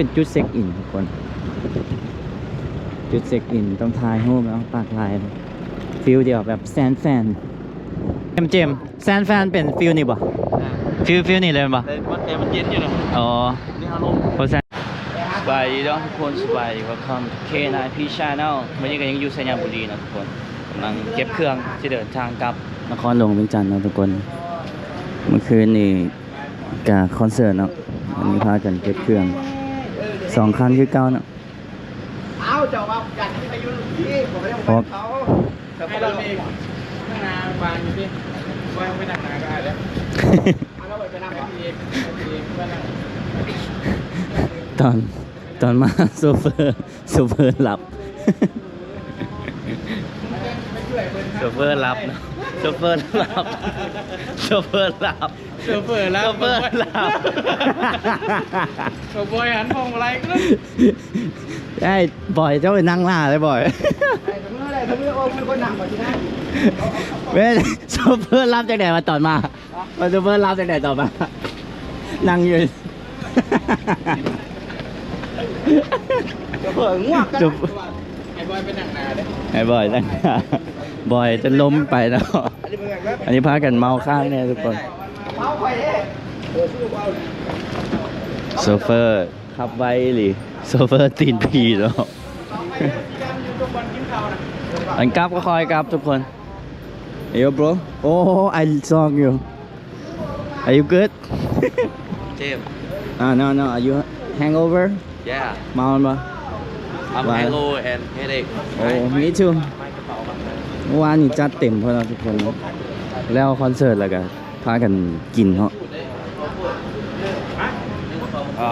ປັນຈຸດເຊັກອິນທຸກຄົນ ຈຸດເຊັກອິນຕ້ອງຖ່າຍຮູບເນາະ ປາກລາຍ ຟີລດຽວແບບແຊນແຟນ. ເຈມ ເຈມ ແຊນແຟນເປັນຟີລນີ້ບໍ່? ອ່າ ຟີລ ຟີລນີ້ເລີຍແມ່ນບໍ່? ແຕ່ມັນ ແຕ່ມັນເຢັນຢູ່ນະ. ອໍ ນີ້ອາລົມ ເພາະສະ ສະບາຍດີເນາະທຸກຄົນ ສະບາຍດີ Welcome to K nine P Channel. ມື້ນີ້ກໍຍັງຢູ່ໄຊຍະບູລີເນາະທຸກຄົນ ກຳລັງເກັບເຄື່ອງ ຊິເດີນທາງກັບນະຄອນຫຼວງວຽງຈັນເນາະທຸກຄົນ. ເມື່ອຄືນນີ້ກະຄອນເສີດເນາະ ອັນນີ້ພາກັນເກັບເຄື່ອງ ສອງຄັນຄືເກົ່າເນາະ. ອ້າວ ເຈົ້າວ່າກັນທີ່ໄປຢູ່ທີ່ ບໍ່ໄດ້ ບໍ່ໄປເຂົາ ໃຫ້ເຮົານີ້ ຂ້າງໜ້າວາງຢູ່ຕິ ບໍ່ໃຫ້ໄປນັກໜາກໍອາຍແລ້ວ ເອົາລະໄວ້ໄປນຳ ເອົາອີກ ເອົາອີກ ໄປນຳ. ຕອນ ຕອນມາໂຊເຟີ ໂຊເຟີຫຼັບ ໂຊເຟີຫຼັບເນາະ ໂຊເຟີຫຼັບ ໂຊເຟີຫຼັບ. ໂຊເຟີຫຼັບ ໂຊເຟີຫຼັບ ໂຊເຟີຫັນພວງມາໄລກໍ ໄອ້ບອຍ ເຈົ້າໄປນັ່ງໜ້າເລີຍບອຍ. ແມ່ນ ໂຊເຟີຫຼັບຈັ່ງໃດວະຕອນມາ? ວ່າໂຊເຟີຫຼັບຈັ່ງໃດຕອນມາ? ນັ່ງຢູ່ ໂຊເຟີງວກກັນ ໂຊ ໃຫ້ບອຍໄປນັ່ງໜ້າເດີ້ ໃຫ້ບອຍນັ່ງໜ້າ ບອຍຈົນລົ້ມໄປເນາະ. ອັນນີ້ພາກັນເມົາຄ້າງແນ່ທຸກຄົນ. ໂຊເຟີຂັບໄວອີ່ຫຼີ ໂຊເຟີຕີນຜີເນາະ. ອັນກັບກໍຄ່ອຍກັບທຸກຄົນ. Yo bro, oh I saw you. Are you good? ເຈັບ Ah no no, are you hangover? Yeah. ເມົາແມ່ນບໍ່? I'm hangover and headache. Oh me too. ເມື່ອວານນີ້ຈັດເຕັມເພິ່ນເນາະທຸກຄົນເນາະ ແລ້ວຄອນເສີດແລ້ວກະພາກັນກິນເນາະ. ເອີ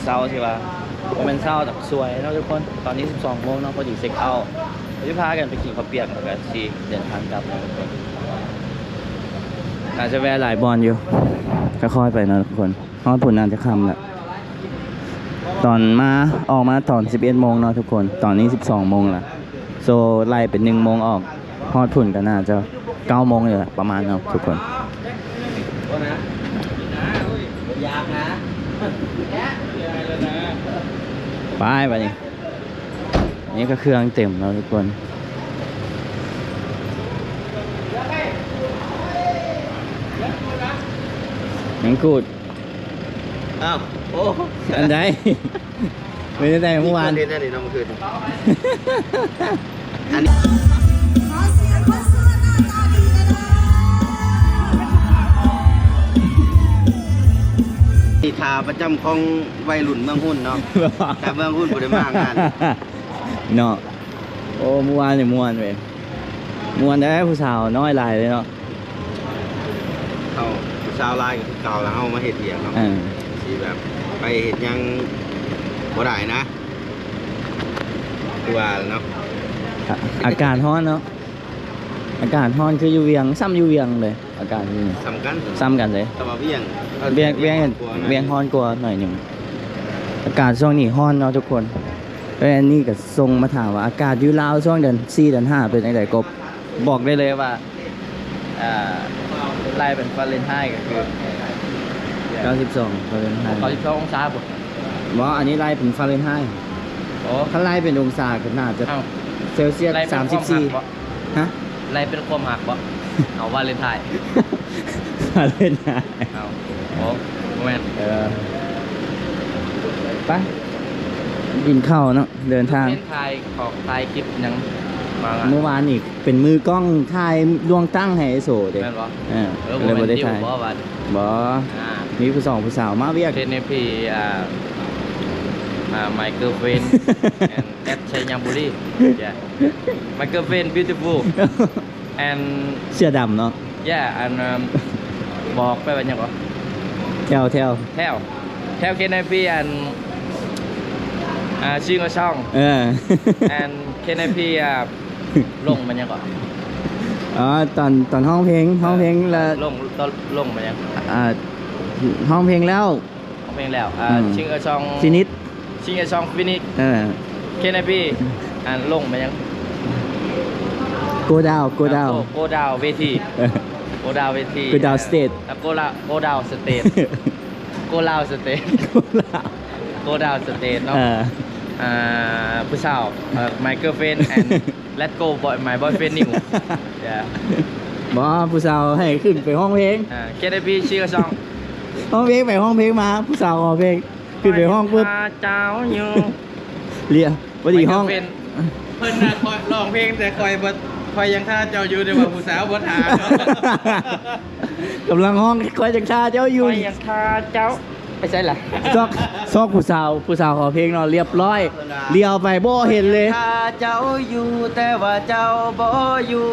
ເຊົ້າທີ່ວ່າ ບໍ່ແມ່ນເຊົ້າດອກ ສວຍເນາະທຸກຄົນ. ຕອນນີ້ສິບສອງໂມງເນາະ ພໍດີເຊັກເອົາ ຊິພາກັນໄປກິນເຂົ້າປຽກ ແລ້ວກະຊິເດີນທາງກັບເນາະທຸກຄົນ. ໜ້າຈະແວ່ຫຼາຍບ່ອນຢູ່ ຄ່ອຍໆໄປເນາະທຸກຄົນ. ຮອດພຸ້ນໜ້າຈະຄ່ຳລະ ຕອນມາ ອອກມາຕອນສິບເອັດໂມງເນາະທຸກຄົນ. ຕອນນີ້ສິບສອງໂມງລະ so ໄລ່ເປັນໜຶ່ງໂມງອອກ ຮອດພຸ້ນກໍໜ້າຈະເກົ້າໂມງນີ້ແຫຼະ ປະມານເນາະທຸກຄົນ. ໄປບາດນີ້ ນີ້ກໍເຄື່ອງເຕັມແລ້ວທຸກຄົນ. ຍັງກູດ ອ້າວ ໂອ້ ອັນໃດ? ເປັນຈັ່ງໃດເມື່ອວານ? ເຮັດແນວນີ້ເນາະ ເມື່ອຄືນ ອັນນີ້ ຂໍສຽງຄົນໂສດໜ້າຕາດີແດ່ເດີ. ນີ້ທ່າປະຈຳຂອງໄວລຸ້ນເມືອງຮຸນເນາະ ແຕ່ເມືອງຮຸນບໍ່ໄດ້ມາງານເນາະ. ໂອ້ ເມື່ອວານນີ້ມ່ວນເວີຍ ມ່ວນເດ້ ຜູ້ສາວນ້ອຍຫຼາຍເລີຍເນາະ. ເຮົາຜູ້ສາວຫຼາຍກໍຄືເກົ່າລະ ເຮົາມາເຮັດວຽກເນາະ ເອີ ຊິແບບໄປເຮັດຫຍັງບໍ່ໄດ້ນະ ຄືວ່າແຫຼະເນາະ. ອາ ອາກາດຮ້ອນເນາະ ອາກາດຮ້ອນຄືຢູ່ວຽງ ສ່ຳຢູ່ວຽງເລີຍ ອາກາດຢູ່ນີ້ສ່ຳກັນ ສ່ຳກັນເລີຍ. ແຕ່ວ່າວຽງ ວຽງ ວຽງ ວຽງຮ້ອນກວ່າໜ້ອຍໜຶ່ງ. ອາກາດຊ່ວງນີ້ຮ້ອນເນາະທຸກຄົນ. ແລ້ວອັນນີ້ກໍສົ່ງມາຖາມວ່າ ອາກາດຢູ່ລາວຊ່ວງເດືອນສີ່ເດືອນຫ້າເປັນຈັ່ງໃດ? ກໍບອກໄດ້ເລີຍວ່າ ອ່າ ໄລ່ເປັນຟາເຣນໄຮກໍຄື ເກົ້າສິບສອງຟາເຣນໄຮ ເກົ້າສິບສອງອົງສາພຸ້ນ. ບໍ່ ອັນນີ້ໄລ່ເປັນຟາເຣນໄຮ. ໂອ້ ຄັນໄລ່ເປັນອົງສາກໍໜ້າຈະ ເອີ ເຊວຊຽສ ໄລ່ເປັນຄວາມຮັກບໍ່? ສາມສິບສີ່ ຮະ? ໄລ່ເປັນຄວາມຮັກບໍ່? ເອົາວາເລນໄທ ວາເລນໄທ ເອົາ ໂອ້ ບໍ່ແມ່ນ ເອີ ໄປກິນເຂົ້າເນາະ ເດີນທາງ ເປັນຖ່າຍຂອງ ຖ່າຍຄລິບຫຍັງມາ? ເມື່ອວານນີ້ເປັນມືກ້ອງຖ່າຍລວງຕັ້ງໃຫ້ໄອ້ໂສເດ້. ແມ່ນບໍ່? ເອີ ເອີ ກໍເລີຍບໍ່ໄດ້ຖ່າຍ. ບໍ່ ອ່າ ມີຜູ້ສອງຜູ້ສາວມາວຽກ ເຄເນພີ ອ່າ ອ່າ my girlfriend and at ໄຊຍະບູລີ yeah. My girlfriend beautiful and ເສື້ອດຳເນາະ. Yeah and ອືມ ບອກໄປວ່າຫຍັງກໍ tell tell tell tell K nine P and ອ່າ sing a song ເອີ and K nine P ອ່າ ລົງມັນຫຍັງກໍ ອໍ ຕອນ ຕອນຮ້ອງເພງ ເອີ ຮ້ອງເພງແລ້ວ ລົງ ລົງມັນຫຍັງ ອ່າ ຮ້ອງເພງແລ້ວ ເພງແລ້ວ ອ່າ ອືມ ຊິງເອີຊອງ ຟິນິດ ຊິງເອີຊອງ ຟິນິດ ເອີ ເຄນໄອພີ ອັນລົງມາຍັງ ໂກດາວ ໂກດາວ ໂກ ໂກດາວເວທີ ເອີ ໂກດາວເວທີ ໂກດາວສະເຕດ ອ່າ ໂກລາ ໂກດາວສະເຕດ Go Lao State. Go Lao State ເນາະ. ເອີ ອ່າ ຜູ້ສາວ ເອີ my girlfriend and let go boy my boyfriend new. Yeah. ບໍ່ ຜູ້ສາວໃຫ້ຂຶ້ນໄປຮ້ອງເພງ. ອ່າ Can I be your song? ຮ້ອງເພງໄປຮ້ອງເພງມາ ຜູ້ສາວຂໍເພງ ຂຶ້ນໄປຮ້ອງປຶບ ຂ້າເຈົ້າຢູ່ ລຽກ ພໍດີຮ້ອງ ເພິ່ນ ເພິ່ນນະ ຂ້ອຍຮ້ອງເພງ ແຕ່ຂ້ອຍບໍ່ ຂ້ອຍຍັງຖ້າເຈົ້າຢູ່ ແຕ່ວ່າຜູ້ສາວບໍ່ຖ້າເນາະ. ກຳລັງຮ້ອງ ຂ້ອຍຍັງຖ້າເຈົ້າຢູ່ ຂ້ອຍຍັງຖ້າເຈົ້າ ໄປໃສລະ? ຊອກ ຊອກຜູ້ສາວ ຜູ້ສາວຂໍເພງເນາະ ລຽບຮ້ອຍ ລຽວໄປບໍ່ເຫັນເລີຍ. ຖ້າເຈົ້າຢູ່ ແຕ່ວ່າເຈົ້າບໍ່ຢູ່.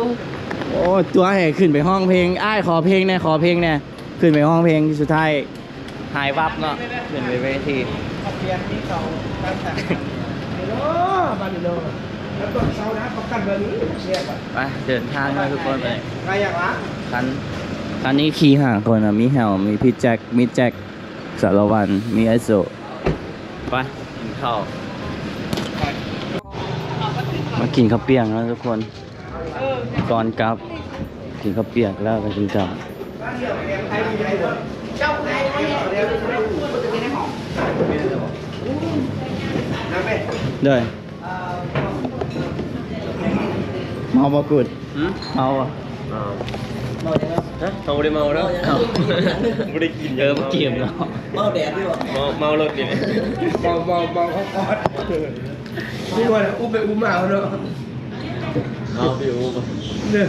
ໂອ້ ຕົວະໃຫ້ຂຶ້ນໄປຮ້ອງເພງ ອ້າຍຂໍເພງແດ່ ຂໍເພງແດ່ ຂຶ້ນໄປຮ້ອງເພງ ສຸດທ້າຍ ຫາຍວັບເນາະ ຂຶ້ນໄປເວທີ. ໄປ ເດີນທາງເນາະທຸກຄົນ ໄປ. ຄັນ ຄັນນີ້ຂີ່ຫ້າຄົນນະ ມີແຮວ ມີພີ່ແຈັກ ມີແຈັກ ສາລະວັນ ມີອ້າຍໂສ. ໄປ ກິນເຂົ້າ ມາກິນເຂົ້າປຽກເນາະທຸກຄົນ. ກ່ອນກັບ ກິນເຂົ້າປຽກແລ້ວກໍກິນເຂົ້າ. ໂດຍ ເມົາບໍ່ກູດ? ຫືມ? ເມົາບໍ່? ເມົາ. ຮະ? ເຮົາບໍ່ໄດ້ເມົາເນາະ. ເອົ້າ ບໍ່ໄດ້ກິນ. ເອີ ບໍ່ເກມເນາະ. ເມົາແດດຢູ່ບໍ່? ເມົາ ເມົາລົດນີ້ແຫຼະ. ເມົາ ເມົາ ເມົາຮອດ. ຄືວ່າອຸບໄປອຸບມາເນາະ. ເອົາໄປອຸບ. ເອີ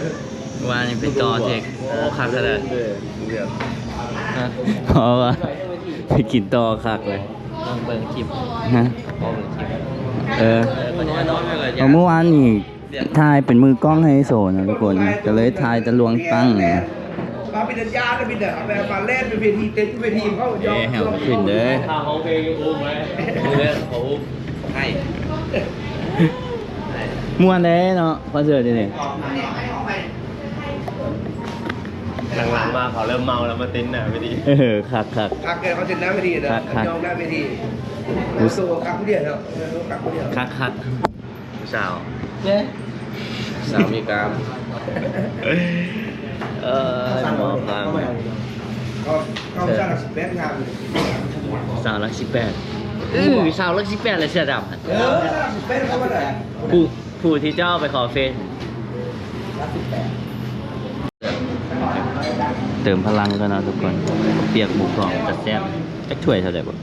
ວ່ານີ້ໄປຕໍ່ເທັກ. ໂອ້ ຄັກຂະໜາດ. ເອີ ເອີ ຮະ? ເພາະວ່າໄປກິນຕໍ່ຄັກເລີຍ. ເບິ່ງຄລິບ. ຮະ? ເບິ່ງຄລິບ. ເອີ ເອີ ເມື່ອວານນີ້ຖ່າຍເປັນມືກ້ອງໃຫ້ໂສນະທຸກຄົນ ກໍເລີຍຖ່າຍແຕ່ລວງຕັ້ງ. ມາເປັນຍາດແລ້ວ ມີແຕ່ແບບມາແລ່ນເປັນເວທີ ເຕັມເວທີເຂົາ. ເອີ ເຮົາຂຶ້ນເດີ. ຖ້າຮ້ອງເພງຢູ່ອຸ້ມໄວ້ ເດີ ເຂົາອຸ້ມໃຫ້. ມ່ວນເດ້ເນາະ ຄອນເສີດນີ້. ຫຼັງໆມາເຂົາເລີ່ມເມົາແລ້ວ ມາເຕັ້ນໜ້າເວທີ. ເອີ ຄັກໆ. ຄັກເດ້ ເຂົາເຕັ້ນໜ້າເວທີເນາະ. ຄັກໆ. ຍອມໜ້າເວທີ. ໂຕຄັກຜູ້ດຽວເນາະ. ໂຕຄັກຜູ້ດຽວ. ຄັກໆ. ຜູ້ສາວ ເດ້ ສາວມີກາມ. ເອີ ໝໍຟັງ ເຂົາ ເຂົາສາວຫຼັກສິບແປດງາມ. ສາວຫຼັກສິບແປດ. ເອີ ສາວຫຼັກສິບແປດແຫຼະ ເສື້ອດຳ. ເອີ ສາວຫຼັກສິບແປດເຂົາວ່າໄດ້. ຜູ້ ຜູ້ທີ່ເຈົ້າໄປຂໍເຟສ. ເຕີມພະລັງກ່ອນເນາະທຸກຄົນ. ປຽກໝູກອງຈະແຊບ. ຈັກຖ້ວຍເທົ່າໃດບໍ່?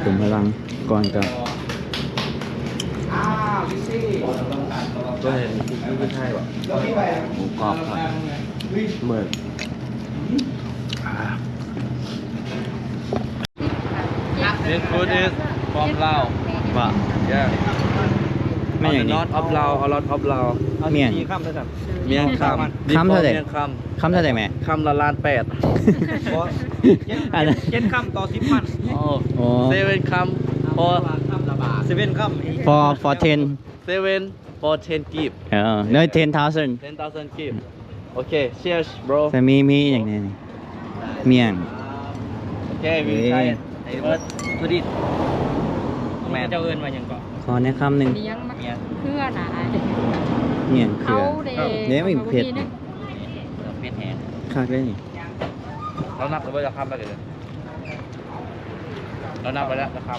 ເຕີມພະລັງກ່ອນກັບ ຕົວເຫັນຢູ່ທີ່ໄທບໍ່? ໝູກອງທອດ ເໝິດ. This food is from Lao. ວ່າ Yeah. ແມ່ນຫຍັງນີ້? A lot of Lao, a lot of Lao. ມ້ຽງ ສີ່ຄຳເດີ. ມ້ຽງຄຳ. ຄຳເທົ່າໃດ? ມ້ຽງຄຳ. ຄຳເທົ່າໃດແມ່? ຄຳລະລ້ານແປດ. ບໍ່ ອັນນັ້ນ ເຈັດຄຳຕໍ່ສິບພັນ. ໂອ້ seven ຄຳ for seven ຄຳ for for ten. Seven for ten ກີບ. ເອີ no, ten thousand. Ten thousand ກີບ. ໂອເຄ cheers bro. ແຕ່ມີ ມີຫຍັງແດ່ນີ້? ມ້ຽງ. ໂອເຄ we try it. ເອີ ທຸດິດ ແມ່ນ ເຈົ້າເອີ້ນວ່າຫຍັງເກາະ? ຂໍແນະຄຳໜຶ່ງ. ມ້ຽງ ມ້ຽງ ເຄືອນະ. ມ້ຽງເຄືອ. ເອົາເດ້ ເດ້ ມັນເຜັດ ເຜັດແຮງ. ຄັກເດ້ນີ້. ເຮົານັບແລ້ວບໍ່? ຈັກຄຳແລ້ວເດ? ເຮົານັບໄປແລ້ວຈັກຄຳ?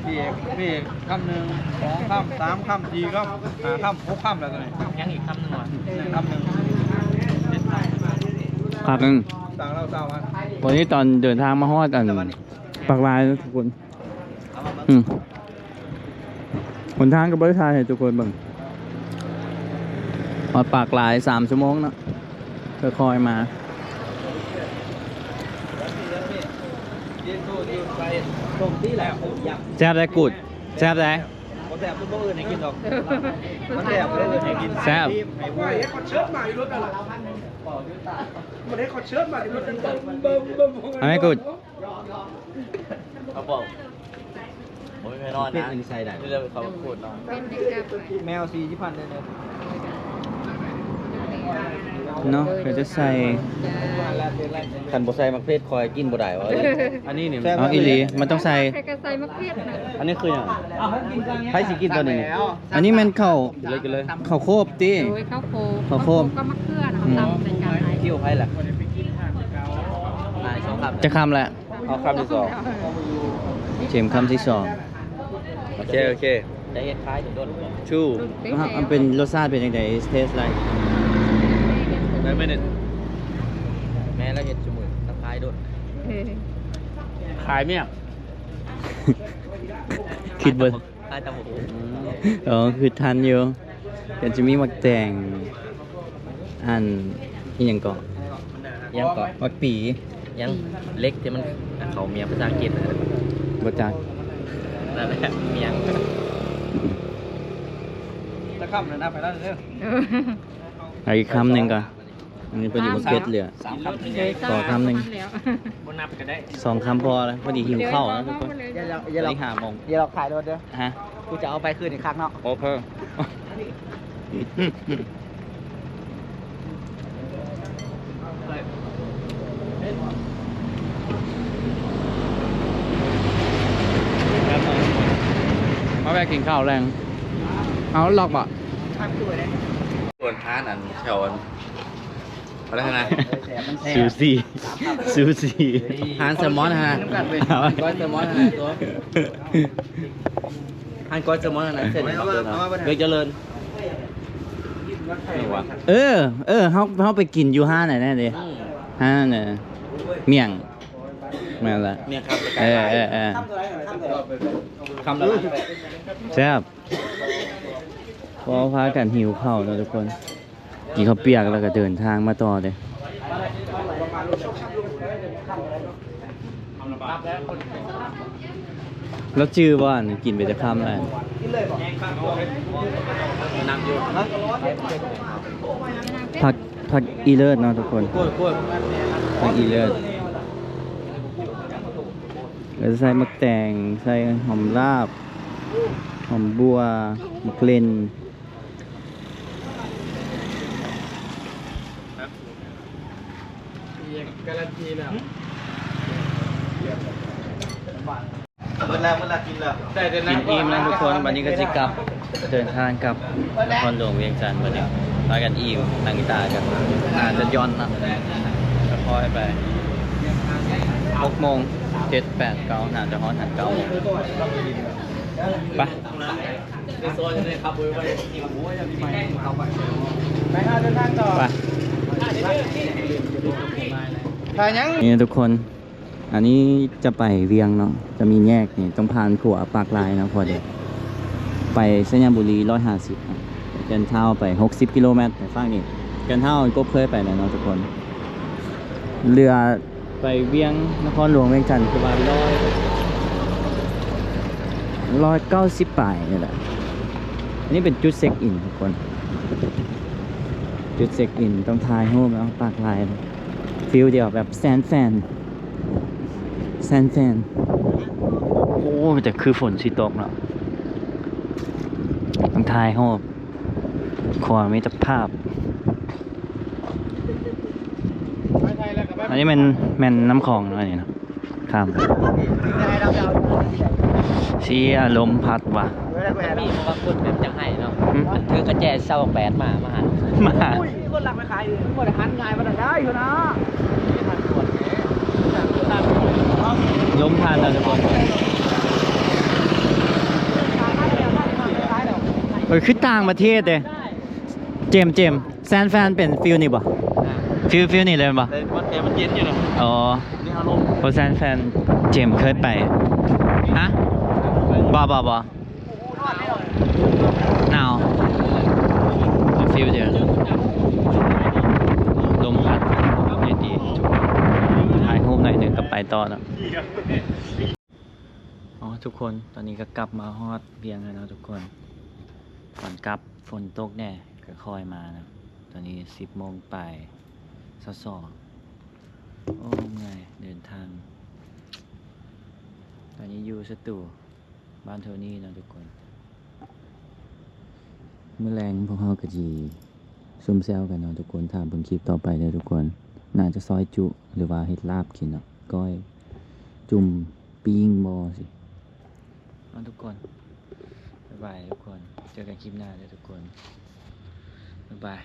ພີ່ເອກ ພີ່ເອກຄຳໜຶ່ງ ສອງຄຳ ສາມຄຳ ສີ່ຄຳ ຫ້າຄຳ ຫົກຄຳແລ້ວໂຕນີ້. ຍັງອີກຄຳໜຶ່ງຫວາ? ຍັງຄຳໜຶ່ງ. ຄັກ. ອືມ ຕ່າງລາວຊາວພັນ. ວັນນີ້ຕອນເດີນທາງມາຮອດອັນປາກລາຍທຸກຄົນ. ອືມ ຫົນທາງກໍບໍ່ໄດ້ຖ່າຍໃຫ້ທຸກຄົນເບິ່ງ. ຮອດປາກລາຍສາມຊົ່ວໂມງເນາະ ຄ່ອຍໆມາ. ແຊບໄດ໋ ກູດ ແຊບໄດ໋. ບໍ່ແຊບ ບໍ່ເອີ້ນໃຫ້ກິນດອກ. ມັນແຊບ ບໍ່ເອີ້ນໃຫ້ກິນ. ແຊບ. ເອົາໃຫ້ກູດ. ເຂົາບອກ ບໍ່ມີໃຜນອນນະ ເປັນອັນນີ້ໃສ່ໄດ້ ເລື່ອງເຂົາໂຄດເນາະ. ແມວສີ່ສິບພັນເດີ. ເນາະ ກໍຈະໃສ່ ຄັນບໍ່ໃສ່ໝາກເຜັດຂ້ອຍກິນບໍ່ໄດ້ວ່າ. ອັນນີ້ນີ້ ເອົາອີ່ຫຼີ ມັນຕ້ອງໃສ່ ໃຜກໍໃສ່ໝາກເຜັດນະ. ອັນນີ້ຄືຫຍັງ? ໃຜຊິກິນຕົວນີ້ນີ້? ອັນນີ້ແມ່ນເຂົ້າ ກິນເລີຍ ກິນເລີຍ. ເຂົ້າໂຄບຕິ? ໂດຍ ເຂົ້າໂຄບ ເຂົ້າໂຄບ ເຂົ້າໂຄບກັບໝາກເຂືອນນະ. ອືມ ຕຳໃສ່ກັນ. ຄິວໃຜລະ? ນາຍສອງຄຳ. ຈັກຄຳລະ? ເອົາຄຳທີສອງ. ເຄັມຄຳທີສອງ. ໂອເຄ ໂອເຄ. ຈະເຮັດຂາຍດົນໆ Two. ອ່າ ມັນເປັນ ລົດຊາດເປັນຈັ່ງໃດ? It taste like ແມ່ນລະເຮັດຊຸມື້ ລະຂາຍດົນ. ຂາຍເມຍ ຄິດເບິ່ງ. ຂາຍຕຳບັກຫຸ່ງ. ອໍ ຄືທັນຢູ່. ກໍຈະມີໝາກແຕງ ອັນ ອີ່ຫຍັງເກາະ? ຫຍັງເກາະ? ໝາກປີ. ຫຍັງ ເຫຼັກທີ່ມັນເຂົ້າເມຍ ພາສາອັງກິດນະ? ບໍ່ຈັກ. ນັ້ນແຫຼະ ເມຍ. ຈະຄຳແລ້ວນະ ໄປແລ້ວເດີ. ເອົາອີກຄຳໜຶ່ງກ່ອນ. ອັນນີ້ພໍດີໝາກເຜັດເຫຼືອ ສາມຄຳ. ຂໍຄຳໜຶ່ງ. ບໍ່ນັບກໍໄດ້ ສອງຄຳພໍແລ້ວ. ພໍດີຫິວເຂົ້າແລ້ວທຸກຄົນ. ດຽວເຮົາ ດຽວເຮົາ ຕອນນີ້ຫ້າໂມງ. ດຽວເຮົາຂາຍລົດເດີ. ຮະ? ກູຈະເອົາໄປຄືນອີກຄັ້ງເນາະ. ໂອເຄ. ມາແວະກິນເຂົ້າແລງ. ເອົາລັອກບໍ່? ເປີດຮ້ານອັນແຖວອັນ ອະໄລຫັ້ນນະ? ຊູຊີ ຊູຊີ ຮ້ານແຊລມອນຫັ້ນນະ. ກ້ອຍແຊລມອນຫັ້ນນະ ໂຕ ຮ້ານກ້ອຍແຊລມອນຫັ້ນນະ ເສັ້ນບັກເດີນ ເວກຈະເລີນ. ເອີ ເອີ ເຮົາ ເຮົາໄປກິນຢູ່ຮ້ານນັ້ນເດ້. ອືມ ຮ້ານນັ້ນນະ ໝ້ຽງ. ແມ່ນລະ ໝ້ຽງຄຳ. ເອີ ເອີ ເອີ ຄຳລະ ແຊບ. ພໍພາກັນຫິວເຂົ້າເນາະທຸກຄົນ. ກິນເຂົ້າປຽກແລ້ວກໍເດີນທາງມາຕໍ່ເດ້. ລາວຈື່ບໍ່ ອັນກິນໄປຈັກຄຳແລ້ວ? ຜັກ ຜັກອີເລີດເນາະທຸກຄົນ. ຜັກອີເລີດ ແລ້ວໃສ່ໝາກແຕງ ໃສ່ຫອມລາບ ຫອມບົ່ວ ໝາກເລັ່ນ. ກາລັນຕີແລ້ວ ເບິດແລ້ວ ເບິດແລ້ວ ກິນແລ້ວ ໄດ້ແຕ່ ກິນອີ່ມແລ້ວທຸກຄົນ. ບັດນີ້ກໍຊິກັບ ເດີນທາງກັບນະຄອນຫຼວງວຽງຈັນ. ບັດນີ້ພາກັນອີ່ມ ນັ່ງຕາກັນ ໜ້າຈະຢ່ອນເນາະ. ຄ່ອຍໄປ ຫົກໂມງ ເຈັດ ແປດ ເກົ້າ ໜ້າຈະຮອດຫັ້ນ ເກົ້າໂມງ. ໄປ ໄປ ເດີນທາງຕໍ່ ໄປ. ຖ້າຫຍັງ ນີ້ທຸກຄົນ ອັນນີ້ຈະໄປວຽງເນາະ ຈະມີແຍກນີ້ ຕ້ອງຜ່ານຂົວປາກລາຍເນາະ ພໍດີ ໄປໄຊຍະບູລີ ຮ້ອຍຫ້າສິບ ເນາະ. ແກ່ນທ້າວໄປ ຫົກສິບກິໂລແມັດ ໄປຝັ່ງນີ້ ແກ່ນທ້າວ ກົບເຄີຍໄປແລ້ວເນາະທຸກຄົນ. ເຫຼືອໄປວຽງ ນະຄອນຫຼວງວຽງຈັນ ຄືວ່າ ຮ້ອຍ ຮ້ອຍເກົ້າສິບປາຍນີ້ແຫຼະ. ອັນນີ້ເປັນຈຸດເຊັກອິນທຸກຄົນ ຈຸດເຊັກອິນ ຕ້ອງຖ່າຍຮູບເນາະ ປາກລາຍ ຟີລດຽວແບບແຊນແຟນ ແຊນແຟນ. ໂອ້ ແຕ່ຄືຝົນຊິຕົກເນາະ. ຕ້ອງຖ່າຍຮູບ ຂົວມິດຕະພາບ. ອັນນີ້ແມ່ນ ແມ່ນນ້ຳຂອງເນາະ ອັນນີ້ເນາະ ຂ້າມ. ເຊຍ ລົມພັດວ່ະ. ມີບໍ່ວ່າຄົນແບບຢາກໃຫ້ເນາະ ຫື? ມັນຖືກະແຈຊາວແປດມາ ມາຫາ ມາຫາ. ມີຄົນລັກໄປຂາຍຢູ່ ບໍ່ໄດ້ຫັນງ່າຍປານນັ້ນໄດ໋. ລົມພັດນະທຸກຄົນ. ເອີ ຄືຕ່າງປະເທດເດ້ ເຈມ ເຈມ. ແຊນແຟນເປັນຟີລນີ້ບໍ່? ອ່າ ຟີລ ຟີລນີ້ເລີຍແມ່ນບໍ່? ແຕ່ມັນ ແຕ່ມັນເຢັນຢູ່ນະ. ອໍ ນີ້ອາລົມ ເພາະແຊນແຟນເຈມເຄີຍໄປ. ຮະ? ບໍ່ ບໍ່ ບໍ່ ໜາວ ເປັນຟີລດຽວ ລົມພັດ ເຢັນດີ. ຖ່າຍຮູບໜ້ອຍໜຶ່ງກໍໄປຕໍ່ເນາະ. ອໍ ທຸກຄົນ ຕອນນີ້ກໍກັບມາຮອດວຽງແລ້ວເນາະທຸກຄົນ. ຕອນກັບຝົນຕົກແດ່ ກໍຄ່ອຍມາເນາະ. ຕອນນີ້ສິບໂມງປາຍຊາວສອງ. ໂອ້ ເມື່ອຍເດີນທາງ. ຕອນນີ້ຢູ່ສະຕູ ບ້ານໂທນີເນາະທຸກຄົນ. ມື້ແລງພວກເຮົາກໍຊິ ຊຸມແຊວກັນເນາະທຸກຄົນ. ຖ້າເບິ່ງຄລິບຕໍ່ໄປເດີທຸກຄົນ. ໜ້າຈະຊອຍຈຸ ຫຼືວ່າເຮັດລາບກິນເນາະ. ກ້ອຍ ຈຸ່ມ ປີ້ງບໍ່ຊີ້ເນາະທຸກຄົນ. ບາຍບາຍທຸກຄົນ. ເຈີກັນຄລິບໜ້າເດີທຸກຄົນ. ບາຍບາຍ.